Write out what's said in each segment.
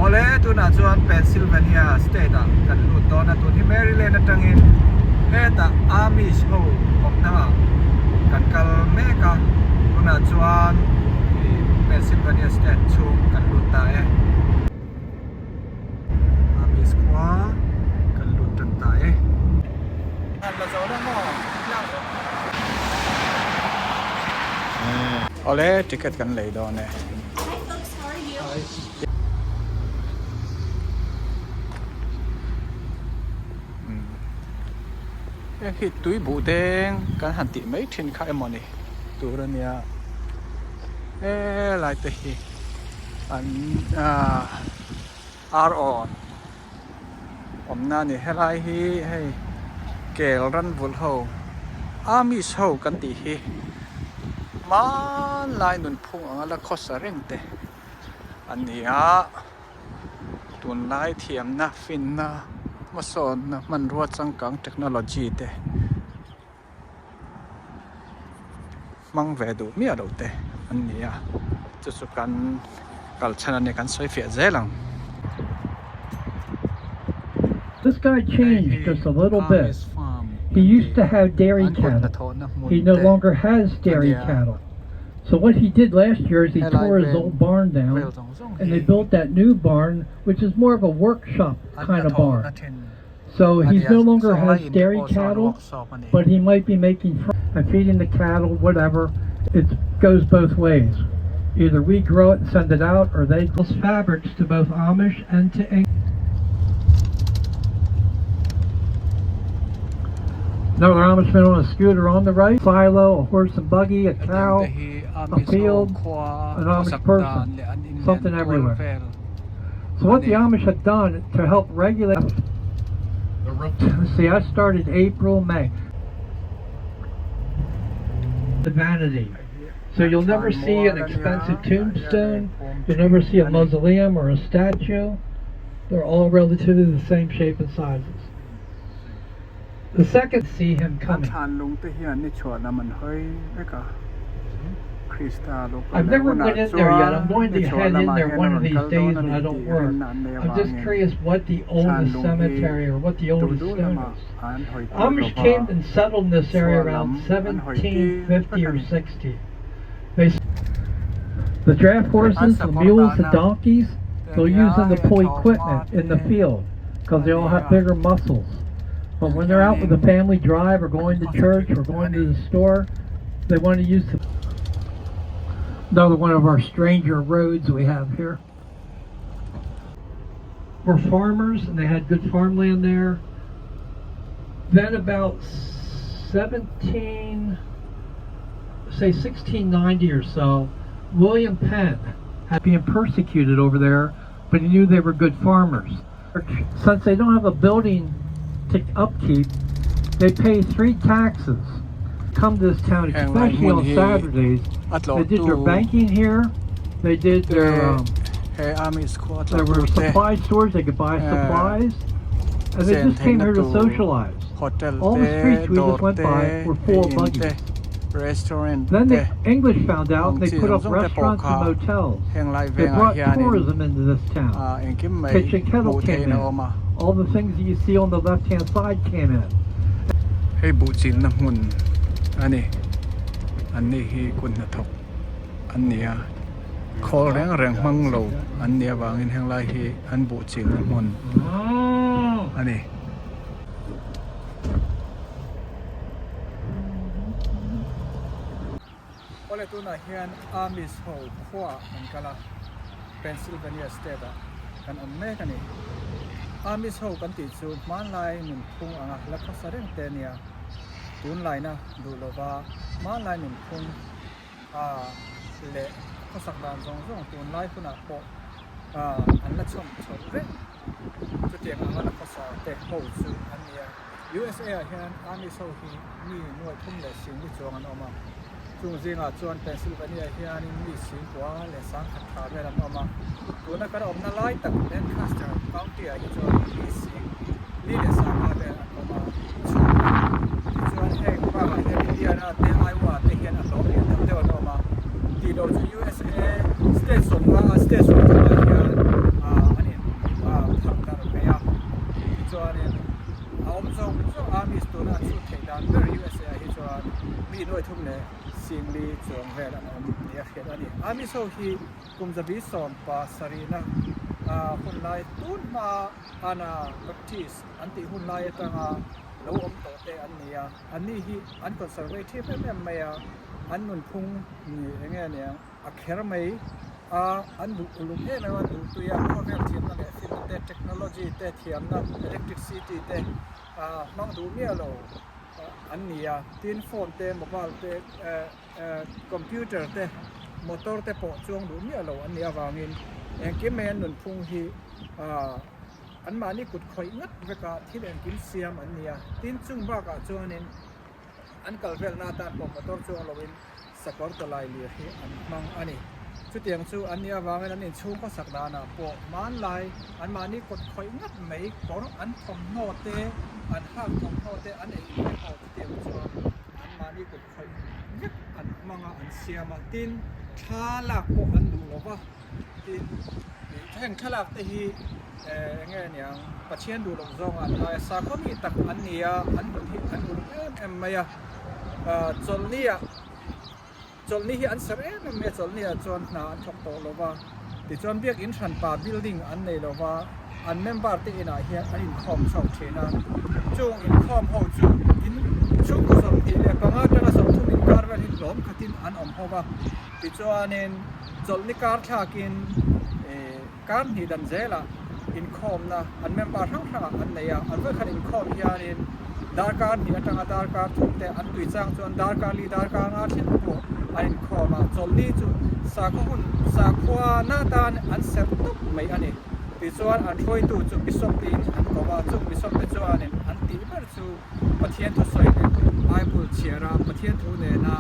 Awle, tunah chuan Pennsylvania state ah kan lut dawn a, tun hi Maryland atangin hetah Amish ho awmna ah kan kal mek a, tunah chuan Pennsylvania state chhung kan lut ta e. Amish khua kan lut tan ta e. Awle, ticket kan lei dawn e. Hi folks, how are you? Heng hi tui buh deng kan han tih mai thin kha emaw ni tur a nia helai te hi an ah ar awn awmna a ni helai hi hei kel ran vulh ho Amish ho kan tih hi hmanlai nunphung anga la khawsa reng te a ni a tunlai thiamna finna hmasawnna hmanrua changkang technology te hmang ve duh miah loh te an ni a chu chu kan kal chhan a ni kan sawi fiah zel ang. This guy changed just a little bit. He used to have dairy cattle. He no longer has dairy cattle. So what he did last year is he tore his old barn down and they built that new barn, which is more of a workshop kind of barn. So he no longer has dairy cattle, but he might be making and feeding the cattle, whatever. It goes both ways. Either we grow it and send it out, or they grow fabrics to both Amish and to English. Another Amishman on a scooter on the right, silo, a horse and buggy, a cow, a field, an Amish person, something everywhere. So what the Amish had done to help regulate See, I started April, May. The vanity. So you'll never see an expensive tombstone. You'll never see a mausoleum or a statue. They're all relatively the same shape and sizes. The second see him coming. I've never went in there yet. I'm going to head in there one of these days when I don't work. I'm just curious what the oldest cemetery or what the oldest stone is. Amish came and settled in this area around 1750 or 60. They the draft horses, the mules, the donkeys, they'll use them to pull equipment in the field because they all have bigger muscles. But when they're out with the family drive or going to church or going to the store, they want to use the another one of our stranger roads we have here. Were farmers and they had good farmland there. Then about 17, say 1690 or so, William Penn had been persecuted over there, but he knew they were good farmers. Since they don't have a building to upkeep, they pay three taxes. Come to this town, especially on Saturdays. They did their banking here. They did their um, there were supply stores. They could buy supplies, and they just came here to socialize. All the streets we just went by were full of buggies. Then the English found out and they put up restaurants and motels. They brought tourism into this town. Kitchen Kettle came in. All the things that you see on the left-hand side came in. Hei buh chinna hmun a ni. An ni hi kut hnathawk an ni a, khawl reng reng hmang lo an nih avangin henglai hi an buh chinna hmun a ni. Awle tunah hian Amish ho khuaah kan kal a, Pennsylvania state ah kan awm mek a ni. Amish ho kan tih chu hmanlai nunphung anga la khawsa reng te a nia, tunlaina duh lova hmanlai nunphung a leh khawsak dan zawng zawng tunlai hunah pawh an la chhawm chho reng chutiang anga la khawsa te ho chu an ni a. USA ah hian Amish ho hi mi nuai thum leh sing ni chuang an awm a, chung zingah chuan Pennsylvania hianin mi sing kua leh sang khat tha vel an awm a, tuna kan awmna lai tak Lancaster County ah hi chuan mi sing li leh sanga vel an awm a, chhung tichuan heng bakah hian Indiana te Iowa te hian a hlawm lian deuh deuh an awm a, tih loh chu USA state sawmnga state sawmthumah hian an in. Amish ho hi kum zabi sawm pa sarihna hun lai tun hma ana Baptist an tih hun lai atanga lo awm tawh te an ni a. Anni hi an conservative em em mai a, an nunphung ni eng nge niang a kher mai a, an duh uluk em em a, duh tui a, khawvel thiamna leh finna te, technology te thiamna, electricity te hmang duh miah lo an ni a. Tin, phone te, mobile te, computer te, motor te pawh chuang duh miah lo an nih avangin engkim mai an nunphung hi anmahni kut khawih ngat veka thil engkim siam an ni a. Tin, chung bakah chuanin an kal velna atan pawh motor chuang loin sakawr tawlai lir hi an hmang a ni. Chutiang chu an nih avangin an inchhung khawsak danah pawh hmanlai anmahni kut khawih ngat mai kawr an thawmhnaw te, an hak thawmhnaw te an ei te pawh chutiang chuan anmahni kut khawih vek an hmang a, an siam a, tin thla lak pawh an duh lo va, tin heng thlalak te hi eh eng nge niang Pathian duh loh zawngah an ngai a, sakhaw mi tak an ni a, an hmun hi an uluk em em mai a, ah chawlhni ah chawlhni hi an serh em em mai a, chawlhni ah chuan hna an thawk tawh lo va, tichuan biakin hranpa building an nei lo va, an member te inah hian an inkhawm chhuak thin a, chung inkhawm ho chu in chhungkaw 25 atanga 30 inkar vel hi hlawm khatin an awm ho va, tichuanin chawlhni kar thlakin ih kar hnih dan zelah inkhawmna an member hrang hrangah an nei a, an vawikhat inkhawm hianin darkar hnih atanga darkar thum te an tui chang chuan darkar li darkar nga thleng pawh an inkhawm a, chawlhni chu sakhaw hun sakhua na tan an serh tawp mai a ni. Tichuan an hruaitu chu Bishop tiin an ko a, chung Bishop te chuanin an tih ber chu Pathian thusawi leh Bible chhiar a, Pathian thu nena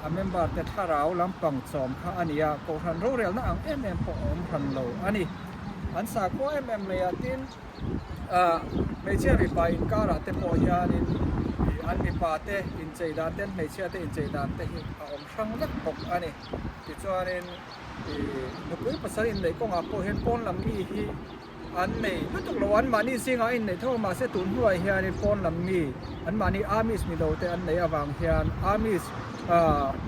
a member te thlarau lampang chawm kha a ni a, Kohhran rorelna ang em em pawh a awm hran lo a ni. An sakhua em em mai a, tin hmeichhia mipa inkarah te pawh hianin an mipa te inchei dan te an hmeichhia te inchei dan te hi a awm hrang vek bawk a ni. Tichuanin. Nupui pasal inneih kawngah pawh hian pawn lam mi hi an nei lutuk lo a, anmahni zingah a inneih tho a, mahse tun hnuah hianin pawn lam mi anmahni Amish ni lo te an neih avang hian Amish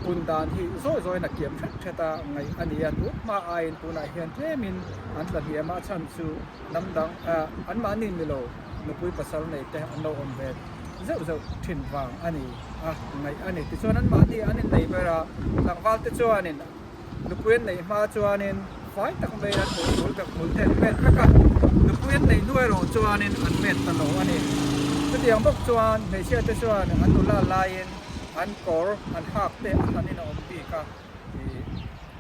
pun dan hi zawi zawiin a kiam hret hret a ngaih a ni a, tun hma aiin tunah hian tlemin an tla hliam a, a chhan chu hnam dang anmahni ni lo nupui pasal nei te an lo awm ve zeuh zeuh thin vang a ni a ngaih a ni. Tichuan anmahni an innei ber a, tlangval te chuanin Nupui an neih hma chuanin fai tak mai an hmuh hmul vek hmul te an met vek a, nupui an neih hnu erawh chuanin an met ta lo a ni. Chutiang bawk chuan hmeichhia te chuan an nula laiin an kawr an hak te a hanin a awm bik a, ih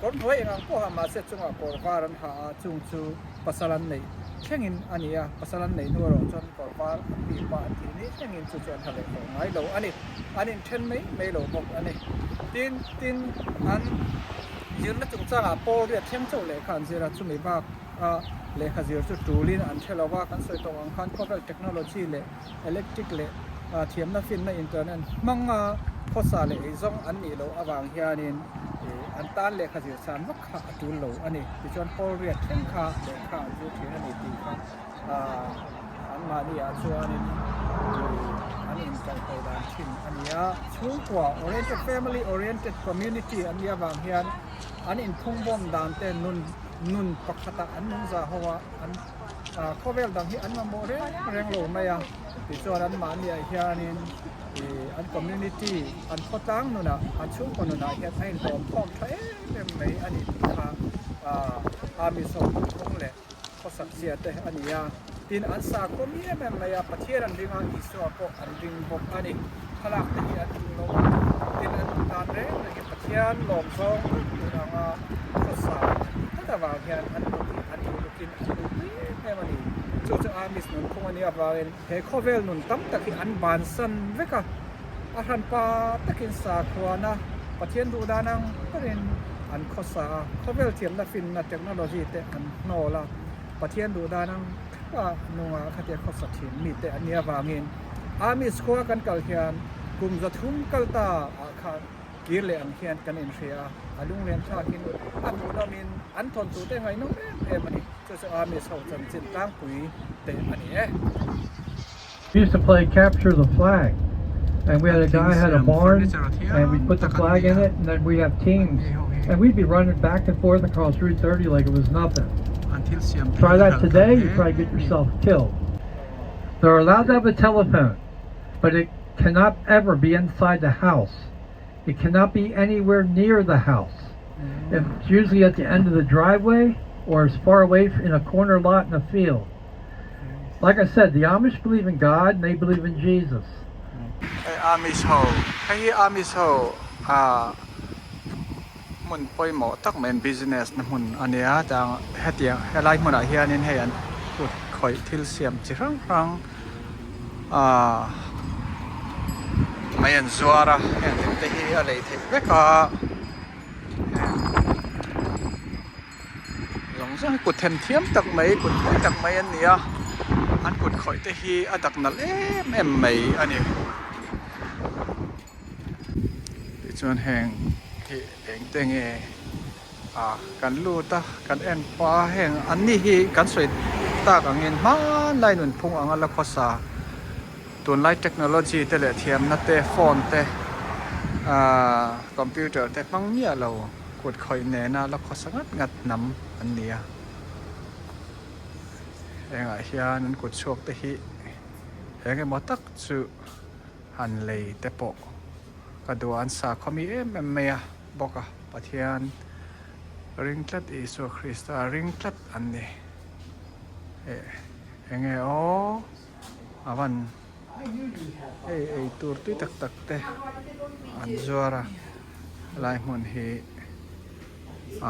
kawr hnuai eng ang pawh ha mahse chungah kawr var an ha a, chung chu pasal an neih thlengin a ni a, pasal an neih hnu erawh chuan kawr var an bik a an tih ni thlengin chu chu an ha leh tawh ngai lo a ni. An inthen mai mai lo bawk a ni. Tin, tin, an zirna chungchangah Paul riat thleng chauh lehkha an zir a, chumi bak a lehkha zir chu tulin an hre lo va, kan sawi tawh ang khan khawvel technology leh electric leh thiamna finna internet hmanga khawsa leh eizawng an nih loh avang hianin an tan lehkha zir san vak kha a tul lo a ni. Tichuan Paul riat thleng kha lehkha an zir thin a ni tih kha Anmahni ah chuanin an inkaihho dan thin a ni a, chhungkua oriented family oriented community an nih avang hian an inphungbawm dan te nun nun pakhatah an nung zah ho a, an khawvel dang hi an mamawh reng reng lo mai a, tichuan anmahni ah hianin ih an community an khawtlang nunah an chhungkaw nunah hian a inhlawm khawm tha em em mai a ni tih kha army sawm thum leh khawsak zia te a ni a, tin an sakhaw mi em em mai a, Pathian an ring a, Isua pawh an ring bawk a ni. Thlalak te hi an duh lo a, tin an duh dan reng reng hi Pathian lawm zawng vek tur anga khawsa an tih tlat avang hian an duh hi an duh lukin an duh pui em em a ni. Chu chu Amish nunphung a nih avangin he khawvel nun tam tak hi an bansan vek a, a hranpa takin sakhuana Pathian duh dan ang berin an khawsa a, khawvel thiamna finna technology te an hnawl a, Pathian duh dan ang theuha nunga khatia khawsa thin mite an nih avangin Amish khua kan kal hian kum 300 kal ta ah khan kir leh ang hian kan inhria a, a lunglen thlakin a hmuhnawmin an thawntute ngaihnawm em em a ni. Chu chu Amish ho chanchin tlangpui te a ni e. We used to play capture the flag and we had a guy had a barn and we put the flag in it and then we have teams. And we'd be running back and forth across Route 30 like it was nothing. An thil siam te Try hi that hralh tam today, you hle probably get a ni. yourself killed. They're allowed to have a telephone, but it cannot ever be inside the house. It cannot be anywhere near the house. It's usually at the end of the driveway or as far away in a corner lot in a field. Like I said, the Amish believe in God and they believe in Jesus. Hei Amish ho, hei hi Amish ho ah hmun pawimawh tak mai an business na hmun a nia tang hetiang helai hmunah hianin hei an kut khawih thil siam chi hrang hrang ah mai an zuar a heng thil te hi a lei theih vek a zawng zawng hi kut them thiam tak mai kut thawi tak mai an ni a an kut khawih te hi a dak nalh em em mai a ni tichuan heng hi eng te nge ah kan lut a kan en pah a heng an ni hi kan sawi tak angin hmanlai nunphung anga la khawsa. Tunlai technology te leh thiamna te, phone te, ahh computer te hmang miah lo kut khawih nena la khawsa ngat ngat hnam an ni a. Hengah hian an kut chhuak te hi eng emaw tak chu han lei te pawh ka duh a, an sakhaw mi em em mai a bawk a, Pathian ring tlat Isua Krista ring tlat an ni. Eh enge aw. A van hei ei tur tui tak tak te an zuar a helai hmun hi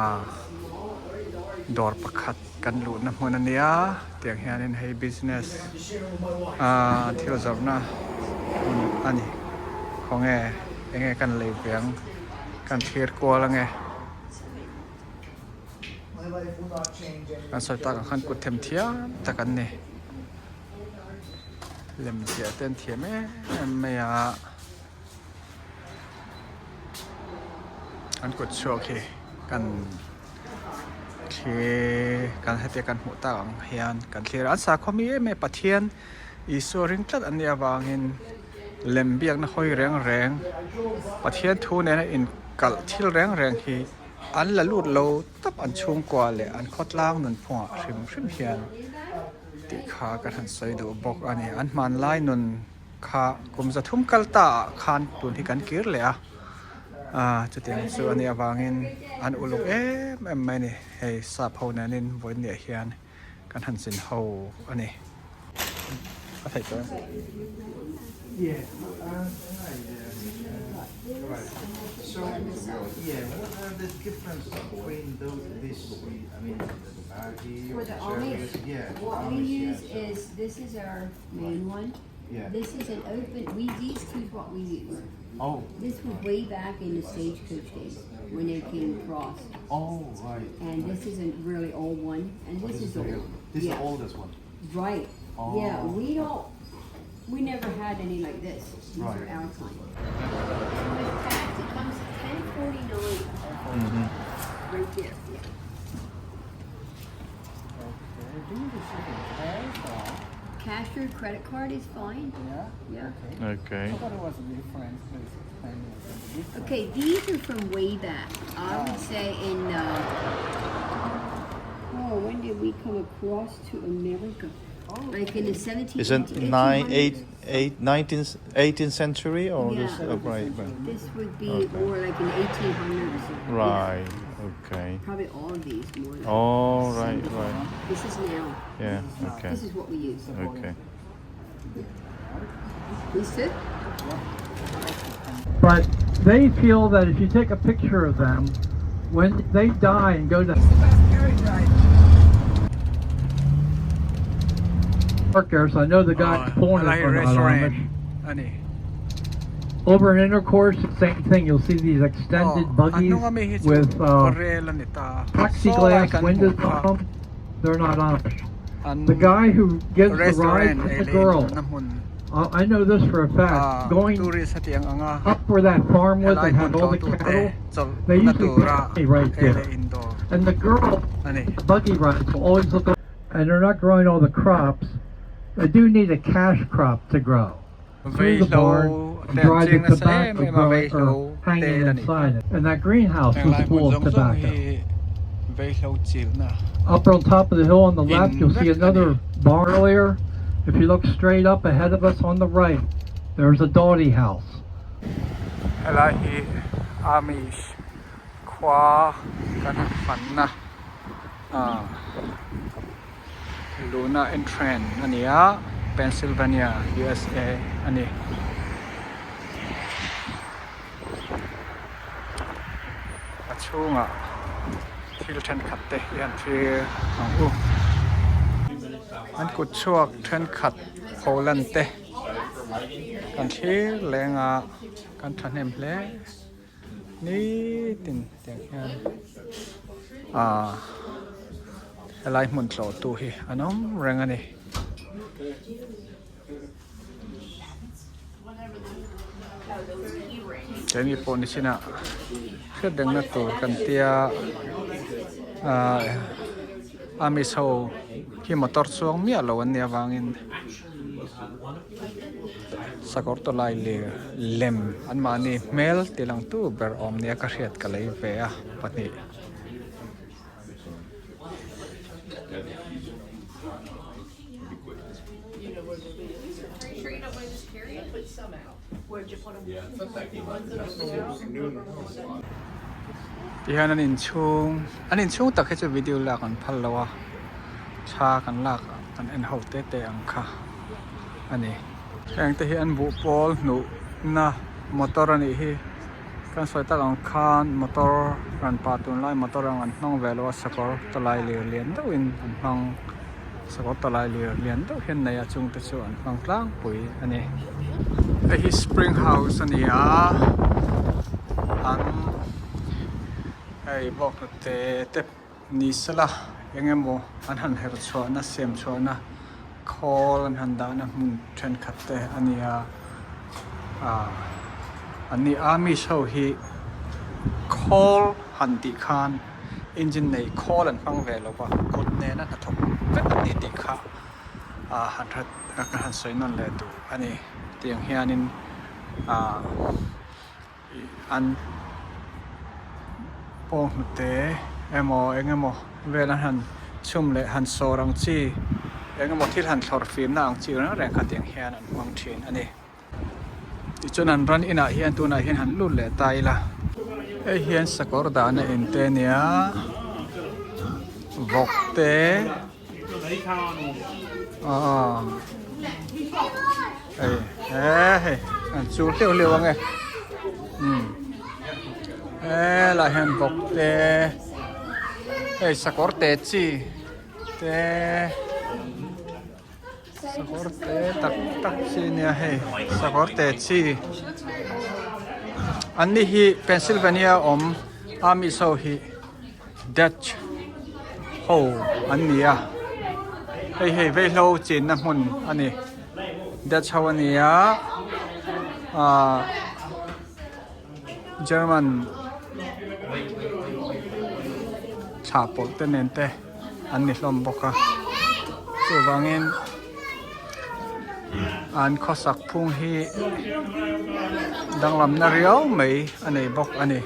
ah dawr pakhat kan luhna hmun a nia tiang hianin hei business ah thil zawrhna hmun a ni khawnge enge kan lei ve ang kan thlir kual ange. Kan sawi tak ang khan kut them thiam tak an ni. Lem ziah te an thiam em em mai a. An kut chhuak hi kan thlir kan hetia kan hmuh tak ang hian kan thlir a. An sakhaw mi em em Pathian Isua ring tlat an nih avangin lem biakna hawi reng reng Pathian thu nena inkalh thil reng reng hi An la lut lo tawp an chhungkua leh an khawtlang nunphungah hrim hrim hian tih kha kan han sawi duh bawk a ni. An hmanlai nun kha kum zathum kal ta ah khan tun hi kan kir leh a, chutiang chu a nih avangin an uluk em em mai a ni. Hei sap ho nenin vawiinniah hian kan han zin ho a ni. A theih tawh em? Right. Yeah, we don't, we never had any like this. These are our kind. And with tax, it comes to 1049. Right there. Yeah. Okay, do you receive in cash or? Cash or credit card is fine. Yeah? Yeah. Okay. Okay. I thought it was different. Please explain me the difference. Okay, these are from way back. I would say in, oh, when did we come across to America? Like in the 17, Isn't 9, 8, 8, 19, 18th century or this? Yeah. Oh, right, right. This would be Okay. more like in 1800s. Yeah. Right, okay. Probably all of these more like. Oh, right, right. This is now. Yeah, okay. This is what we use. Okay. These two? But they feel that if you take a picture of them, when they die and go to work there, so I know the guy pulling Helai it are not restaurant Amish. a ni. Over in Intercourse, same thing. You'll see these extended Aw, a buggies hnung ami hi chu with rel a ni ta. Saw lai plexiglass kan windows hmuh kha on them. They're not Amish. an The guy who gives the ride restaurant to ei the leh girl, in na hmun I know this for a fact, going tourist hetiang anga up where that farm was helai and hmun had all the tlawh tu te cattle, chawlh they na usually tura put me right ei there. leh in dawr And the girl, a ni. the buggy rides will always look, and they're not growing all the crops. They do need a cash crop to grow. Through the Vaihlo barn, te an dry the ching nasa em tobacco em a growing, or vaihlo. hanging tel a ni. inside it. And that greenhouse Heng was lai hmun full of zawng zawng tobacco. hi veihlo chilna Up on top of the hill on the left, in you'll see vek a ni. another barn earlier. If you look straight up ahead of us on the right, there's a Doughty house. Helai hi Amish khua kan han fanna ah Luna entrance a ni a, Pennsylvania, USA a ni. A chhungah thil thenkhat te hi an thlir ang u. An kut chhuak thenkhat pholan te kan thlir leng a, kan thahnem hle nitin tiang hian ah helai hmun tlawh tu hi an awm reng a ni. Keini pawh ni chinah hriat rengna tur kan tia ahh Amish ho hi motor chuang miah lo an nih avangin sakawr tawlai lir lem anmahni hmel ti lang tu ber awm nia ka hriat ka lei ve a pahnih. Tihian an inchhung an inchhung tak hi chu video lak an phal lo a thla kan lak kan en ho te te ang kha a ni. Heng te hi an buh pawl hnuh na motor a nih hi kan sawi tak ang khan motor ran pah tunlai motor ang an hmang ve lo a sakawr tawlai lir lian deuhin an hmang. Sakawr tawlai lir lian deuh hian nei a chungte chu an hmang tlangpui a ni. Hei hi spring house a ni a, an hei bawk hnute te ni sela eng emaw an han her chhuahna siam chhuahna khawl an han dahna hmun thenkhat te a ni a, ah an ni Amish ho hi khawl han tih khan. Engine nei khawl an hmang ve lo va, kut nena hnathawk vek an ni tih kha ah han hre ka han sawi nawn leh duh a ni. Tiang hianin ah an pawng hnute emaw eng emaw vel an han chhum leh han sawr ang chi eng emaw thil han thlawr fimna ang chi reng reng kha tiang hian an hmang thin a ni. Tichuan an ran inah hian tunah hian han lut leh ta ila. Hei hian sakawr dahna in te ania vawk te aw hei he hei an chu hleuh hleuh ang e umm helaiah hian vawk te hei sakawr te chi te. Sakawr te tak tak chi ania hei sakawr te chi an ni hi Pennsylvania awm Amish ho hi Dutch ho an ni a hei hei veihlo chinna hmun a ni Dutch ho a ni a ahh German thlah pawlh te nen te. an ni hlawm bawk a chuvangin an khawsak phung hi danglamna riau mai a nei bawk a ni.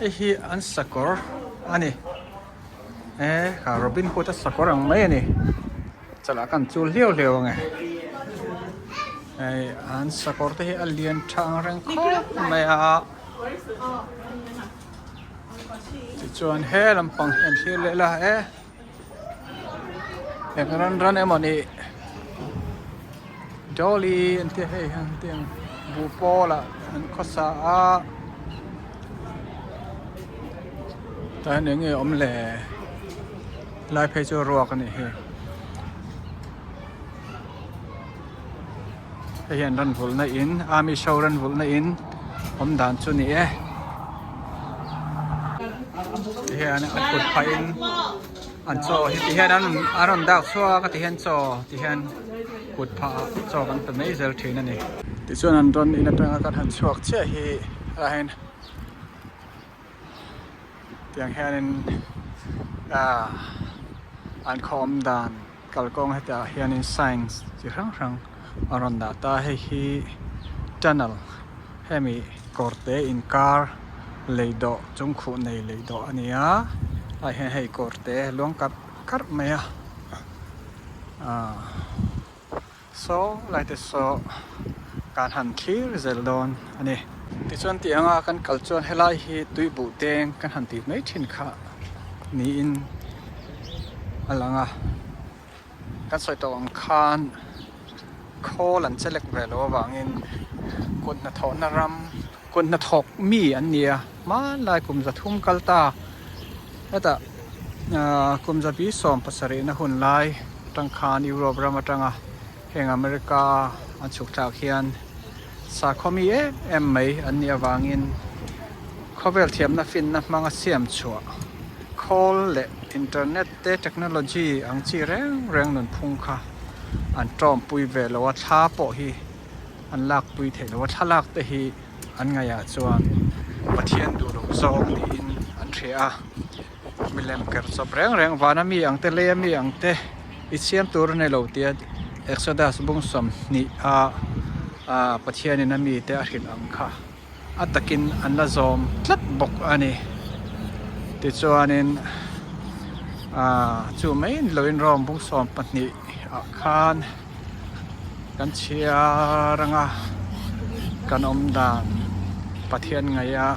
Hei hi an sakawr a ni e kha Robin Hood a sakawr ang mai a ni chawlh ah khan chul hliau hliau ang e. Hei an sakawr te hi a lian tha ang reng khawp mai a tichuan he lampang hi an thlir leh la e eng ran ran emaw ni Dolly an tia hei hian tiang buh pawlah an khawsa a tah hian eng nge awm le lai phei chu ruak a nih hi. Hei hian ran vulhna in army show ran vulhna in awm dan chu ni e ti hian a kut phah in an chaw hi ti hian an rawn dak chhuak a ti hian chaw ti hian kut phah ah chaw kan pe mai zel thin a ni. Tichuan an rawn in atanga kan han chhuak chiah hi helaiah hian tiang hianin ah an khaw awm dan. kalkawng hetah hianin signs chi hrang hrang a rawn dah ta hei hi tunnel hemi kawr te inkar lei dawh chung khuh nei lei dawh a ni a ah hian hei kawr te luang karh karh mai a ah saw lai te saw kan han thlir zel dawn a ni. Tichuan tih anga kan kal chuan helai hi tui buh teng kan han tih mai thin kha niin a lang a. Kan sawi tawh ang khan khawl an che lek ve loh avangin kut hnathawhna ram kut hnathawk mi an ni a hmanlai kum zathum kal ta hetah ahh kum zabi sawm pasarihna hun lai atang khan Europe ram atanga heng America an chhuk thlak hian sakhaw mi em em mai an nih avangin khawvel thiamna finna hmanga siam chhuah khawl leh internet te technology ang chi reng reng nunphung kha an tawmpui ve lo a thla pawh hi an lakpui theih lo a thlalak te hi an ngaihah chuan Pathian duh loh zawng niin an hria a milem ker chawp reng reng vana mi ang te leia mi ang te i siam tur a ni lo tia Exodus bung sawmhnih a ah Pathianin a mite a hrilh ang kha. A takin an la zawm tlat bawk a ni. Tichuanin aaa chu mai ni loin Rome bung 12 ah khan kan chhiar anga kan awm dan Pathian ngaih a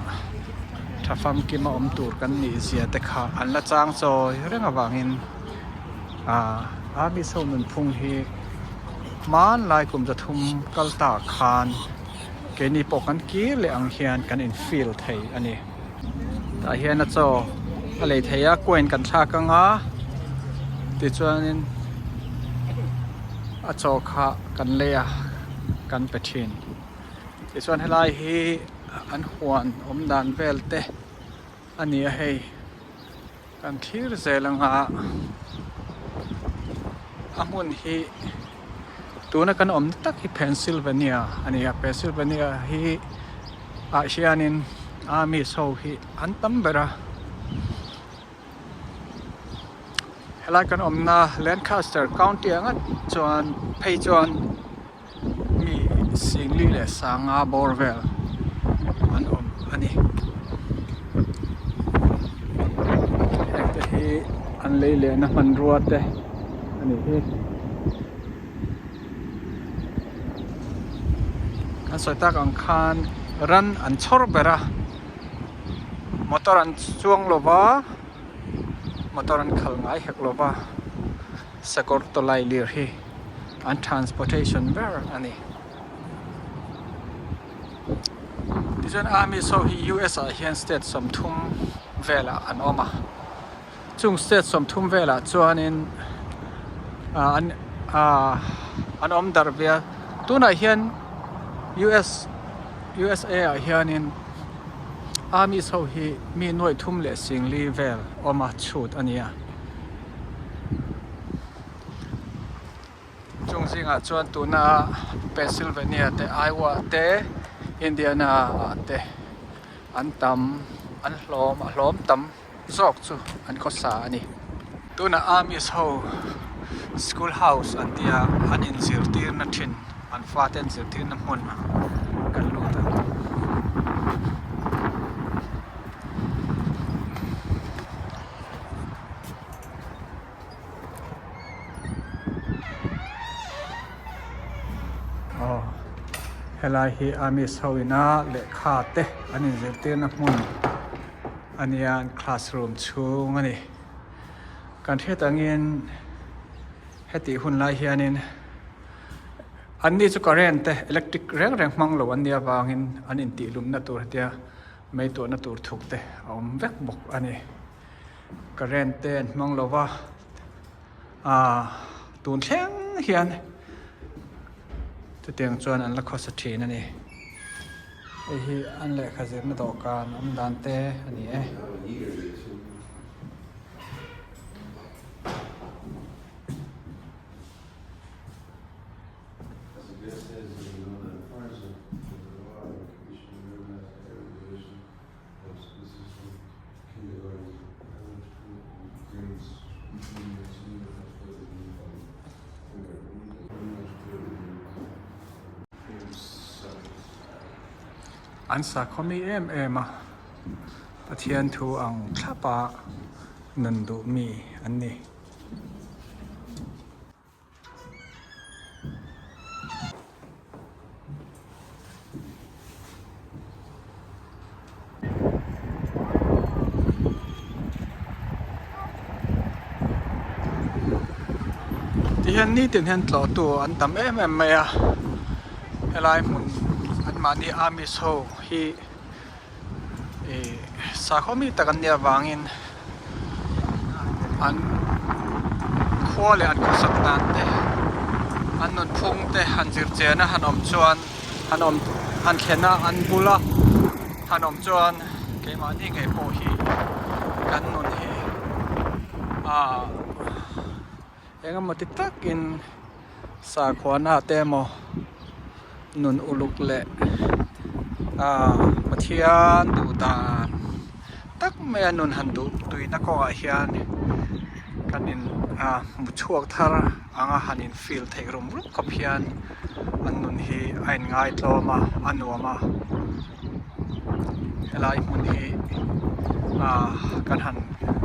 tha famkim a awm tur kan nih zia te kha an la chang chawi reng avangin aaa Army so nunphung hi hmanlai kum 3 kal ta khan. Keini pawh kan kir leh ang hian kan in feel thei a ni. Tah hian a chaw a lei thei a coin kan thlak ang a tichuanin a chaw kha kan lei a kan pe thin. Tichuan helai hi an huan awm dan vel te a ni a hei. Kan thlir zel anga a hmun hi tuna kan awm tak hi Pennsylvania a ni a Pennsylvania hi ah hianin Amish ho hi an tam ber a helai kan awmna Lancaster county ah ngat chuan phei chuan mi Singli leh Sanga bawr vel an awm a ni. Heng te hi an lei lehna hmanrua te a ni hi. Kan sawi tak ang khan ran an chhawr ber a, motor an chuang lo va, motor an khalh ngai hek lo va. Sakawr tawlai lir hi an transportation ber a ni. Tichuan Amish ho hi US ah hian state 30 velah an awm a. Chung state 30 velah chuanin an an awm darh ve a. Tunah hian US USA ah hianin Amish ho hi mi nuaih thum leh singli vel awm a chhut a ni a. Chung zingah chuan tuna Pennsylvania te Iowa te Indiana ah te an tam an hlawm a hlawm tam zawk chu an khawsa a ni. Tuna Amish ho school house an tia an inzirtirna thin an fate an zirtirna hmun kan lut ang. Aw helai hi Amish ho ina lehkha te an inzirtirna hmun a nia an classroom chhung a ni kan hriat angin hetih hun lai hianin an ni chu current te electric reng reng hmang lo an nih avangin an intihlumna tur hetia mei tuahna tur thuk te a awm vek bawk a ni. Current te an hmang lo va ah tun thleng hian chutiang chuan an la khawsa thin a ni hei hi an lehkha zirna dawhkan awm dan te a ni e. An sakhaw mi em em a, Pathian thu ang thlapa nun duh mi an ni. Tihian nitin hian tlawhtu an tam em em mai a, helai hmun anmahni Amish ho hi ih sakhaw mi tak an nih avangin an khua leh an khawsak dan te an nunphung te han zir chian a han awm chuan han awm han thlen a an bula han awm chuan keimahni ngei pawh hi kan nun hi ah eng emaw ti takin sakhuana te emaw nun uluk leh ah Pathian duh dan tak maia nun han duh tuina kawngah hian kan in ah hmu chhuak thar anga han in feel theih rum rum khawp hian an nun hi a in ngaitlawm a a nuam a helai hmun hi ah kan han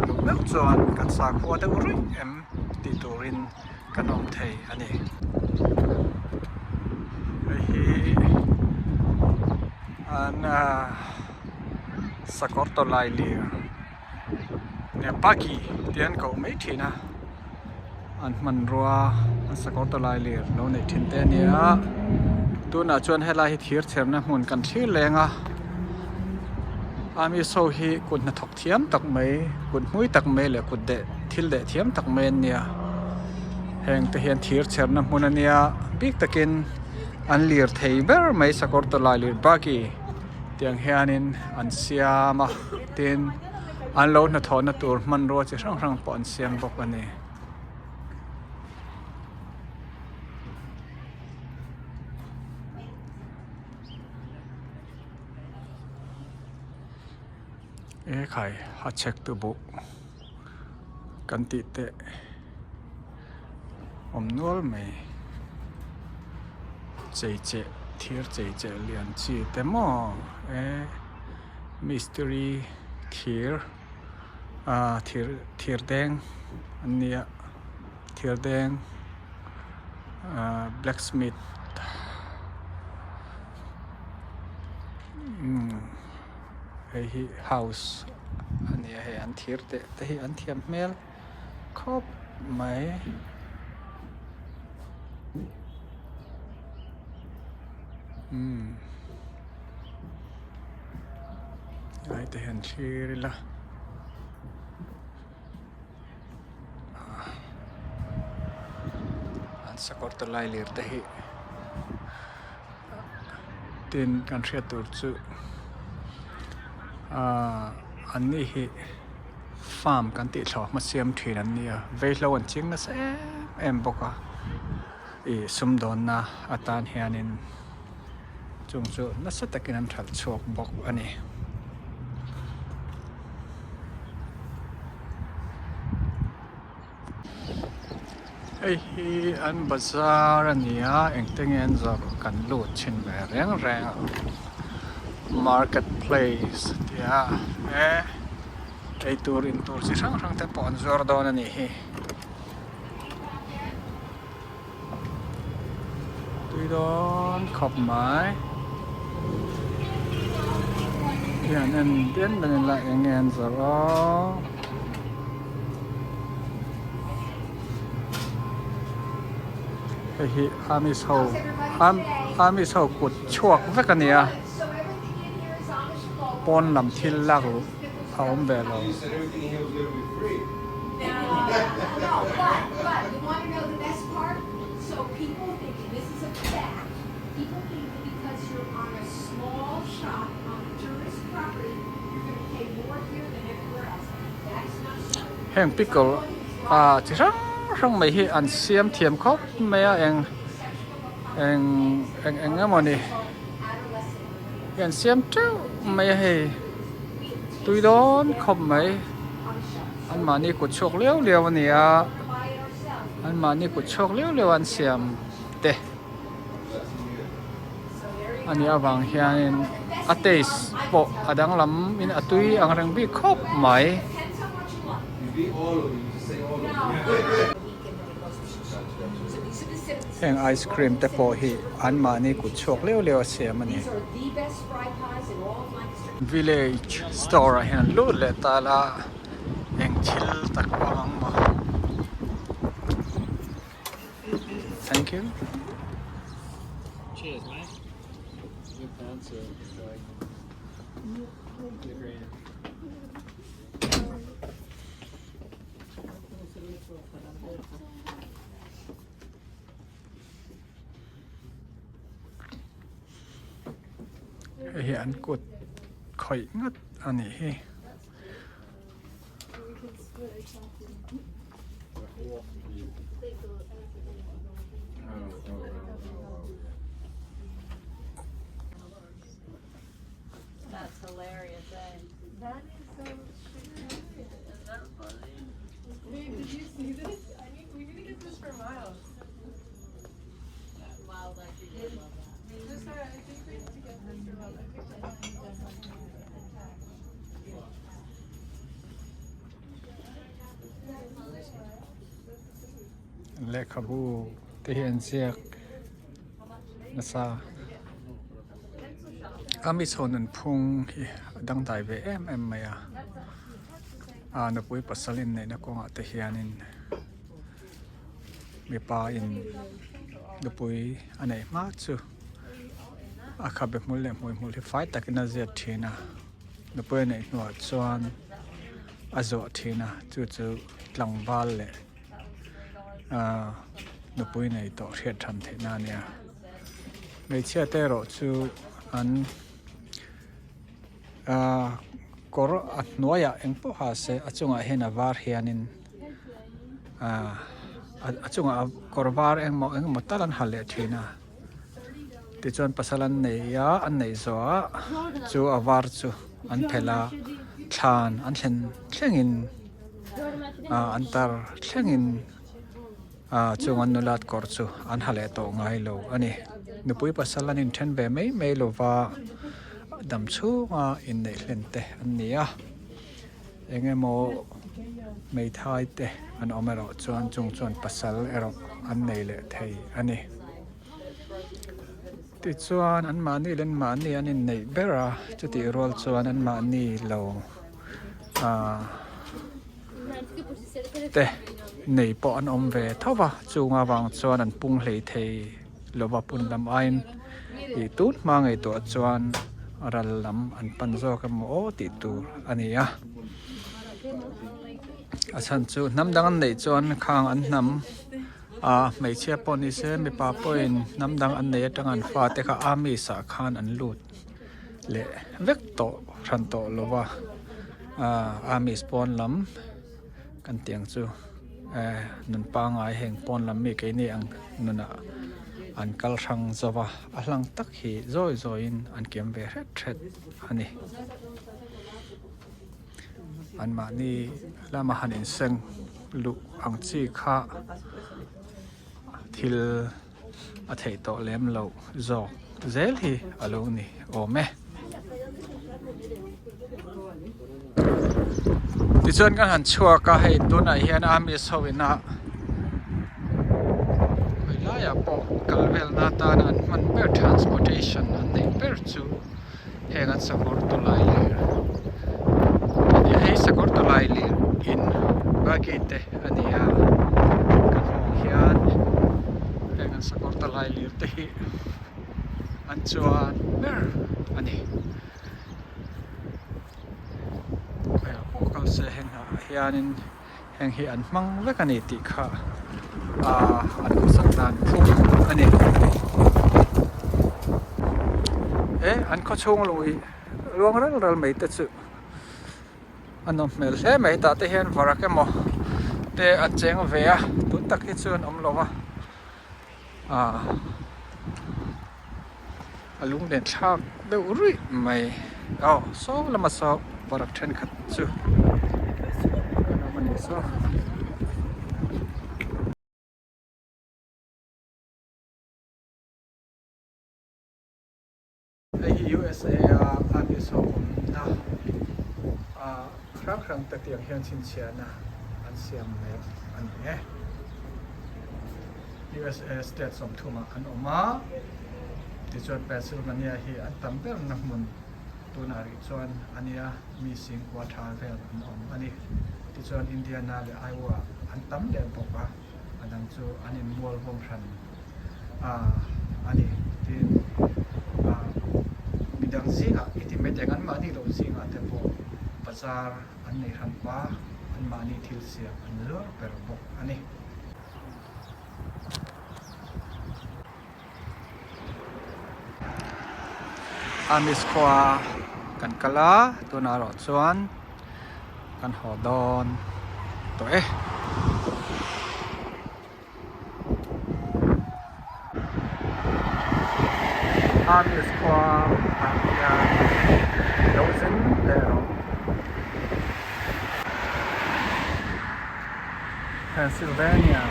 luh meuh chuan kan sakhua deuh ruih em tih turin kan awm thei a ni. Hei hi an ah sakawr tawlailir nge buggy tih an koh mai thin a an hmanrua an sakawr tawlailir lo neih thin te a ni a tunah chuan helai hi thir chherna hmun kan thlir leng a army ho hi kut hnathawk thiam tak mai kut hmui tak mai leh kut deh thil deh thiam tak mai an nia heng te hian thir chherna hmun a nia bik takin an lir thei ber mai sakawr tawlailir buggy tiang hianin an siam a tin an lo hnathawhna tur hmanrua chi hrang hrang pawh an siam bawk a ni. Ekhai a chek tu buh kan tih teh awm nual mai chei cheh thir chei cheh lian chi te maw e mistiri thir ah thir thir deng an nia thir deng ah blacksmith umm. Hei hi house a ni a hei an thir teh te hi an thiam hmel khawp mai. Umm helai te hian thlir ila an sakawr tawlailir te hi. Tin kan hriat tur chu ahh an ni hi farm kan tih thlawh hma siam thin an ni a veihlo an ching nasa em em bawk a ih sumdawnna atan hianin chung chu nasa takin an hralh chhuak bawk a ni. Hei hi an bazar a ni a engte nge an zawrh kan lut chhin ve reng reng a market place a ti a e eitur in tur chi hrang hrang te pawh an zuar dawn a nih hi tui dawn khawp mai hian en den den ila eng nge an zawrh aw. Hei hi Amish ho Amish ho kut chhuak vek a ni a pawn lam thil lak luh a awm ve lo. Heng pickle ah chi hrang hrang mai hi an siam thiam khawp mai a eng eng eng eng emawni hi an siam teuh mai a hei tui dawn khawp mai anmahni kut chhuak liau liau a ni a anmahni kut chhuak liau liau an siam te a nih avang hianin. A taste pawh a danglam in a tui ang reng bik khawp mai. Heng ice cream te pawh hi an mahni kut chhuak leuh leuh a siam a ni. Village store ah hian an lut leh ta la eng thil tak pawh ang ang maw. Thank you. Cheers mate. Good answer. Hei hi an kut khawih ngat a nih hi. Lehkhabu te hi an ziak nasa a mi chhawn an phung hi a dangdai ve em em mai a a nupui pasal inneihna kawngah te hianin mipa in nupui a neih hma chu a khabe hmul leh hmui hmul hi fai takin a ziat thin a nupui a neih hnuah chuan a zawh thin a chu chu tlangval leh ahh nupui nei tawh hriat tham theih na a nia hmeichhia te erawh chu an ahh kawr a hnuaiah eng pawh ha se a chungah hian a var hianin ahh a chungah kawr var engmaw engemaw tal an ha leh thin a tichuan pasal an nei a an neih zawh ah chu a var chu an phelh a thlan an thlen thlengin ah an tar thlengin ah chung an nulat kawr chu an ha leh tawh ngai lo a ni nupui pasal an inthen ve mai mai lova dam chhunga inneih hlen te an ni a eng emaw hmeithai te an awm erawh chuan chung chuan pasal erawh an nei leh thei a ni tichuan an mahni leh an mahni an inneih ber a chutih rual chuan an mahni lo ah te nei pawh an awm ve tho va chung avang chuan an pung hlei thei lova pun lam aiin ih tun hma ngaihtuah chuan ral lam an pan zawk emaw aw tih tur a ni a a chhan chu hnam dang an neih chuan khang an hnam a hmeichhia pawh ni se mipa pawhin hnam dang an neih atang an fate kha army ah khan an lut leh vek tawh hran tawh lo va ah army pawn lam kan tih ang chu eh nun pangngai heng pawn lam mi keini ang nunah an kal hrang zo va a hlang tak hi zawi zawiin an kiam ve hret hret a ni anmahni lama han inseng luh ang chi kha thil a theih tawh lem loh zawk zel hi a lo ni awm e. Tichuan kan han chhuak a hei tunah hian Amish ho ina khawi laiah pawh kal velna atana an hman ber transportation an neih ber chu heng an sakawr tawlai lir a ni a hei sakawr tawlai lir in buggy te a ni a kan hmuh ang hian heng an sakawr tawlai lir te hi an chuan ber a ni khawiah pawh kal se heng ah hianin heng hi an hmang vek a ni tih kha ahh an khawsak dan phung a ni e an khaw chhung lui luang ral ral mai te chu a nawm hmel hle mai tah te hian varak emaw te an cheng ve a tun tak hi chu an awm lo va ahh a lunglen thlak deuh ruih mai aw saw lama saw varak thenkhat chu an awm a nih saw. Hei hi U USA a Amish ho awmna ah hrang hrang te tiang hian chhinchhiahna an siam mek a ni e. USA state sawmthumah an awm a, tichuan Pennsylvania hi an tam berna hmun tunah rih chuan a nia, mi singkua tha vel an awm a ni. Tichuan Indiana leh Iowa an tam leh bawk a. a dang chu an in mual vawm hran a a ni tin ah midang zingah i ti mai teh ang anmahni loh zingah te pawh bazar an nei hran pa anmahni thil siam an zuar ber bawk a ni. Amis khua kan kal a tunah erawh chuan kan haw dawn tawh e. Amis khua ah hian lo zin leh rawh. Pennsylvania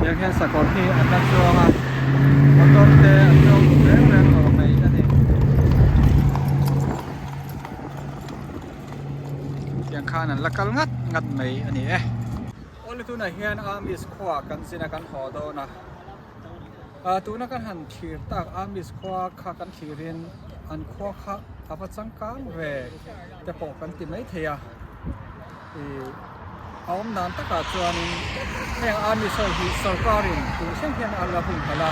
tiang hian sakawr hi an la chuang a motor te an chuang duh reng reng lo mai a ni tiang khan an la kal ngat ngat mai a ni e. Awle tunah hian Amish khua kan zin a kan haw dawn a ah tuna kan han thlir tak Amish khua kha kan thlir in an khua kha a va changkang ve. te pawh kan ti mai thei a ih a awm dan takah chuanin heng army ho hi sorkarin tun thleng hian a la hun palh a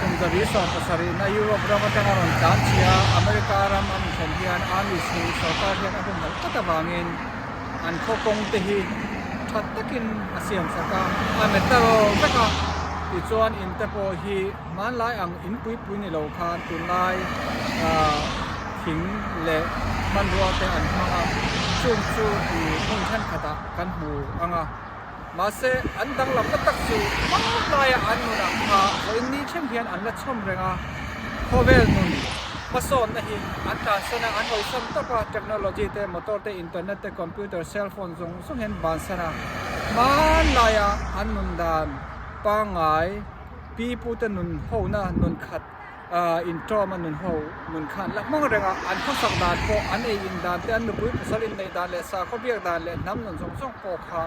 kum zabi 70 na Europe ram atanga rawn tlan chhia America ram a rawn thlen hian army hi sorkar hian a hun loh tlat avangin an khaw kawng te hi tha takin a siam sak a a metal vek a tichuan in te pawh hi hmanlai ang in pui pui ni lo khan tunlai ah thing leh hmanrua te an hmang a, chung chu ih hmun thenkhatah kan hmu ang a, mahse an danglamna tak chu hmanlaia an nunah kha vawiin ni thleng hian an la chhawm reng a, khawvel nun hmasawnna hi an tlansan a, an hawisan tawp a, technology te, motor te, internet te, computer, cell phone zawng zawng hian bansan a, hmanlaia an nun dan pangngai pi pute nun hona nun khat Intawm a nun ho nun khan la hmang reng a, an khawsak dan pawh, an ei in dan te, an nupui pasal inneih dan leh sakhaw biak dan leh hnam nun zawng zawng pawh kha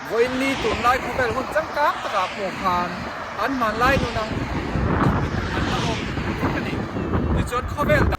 vawiin ni tunlai khawvel hun changkang takah pawh khan an hmanlai nun ang an la awm vek a ni. Tichuan khawvel dan.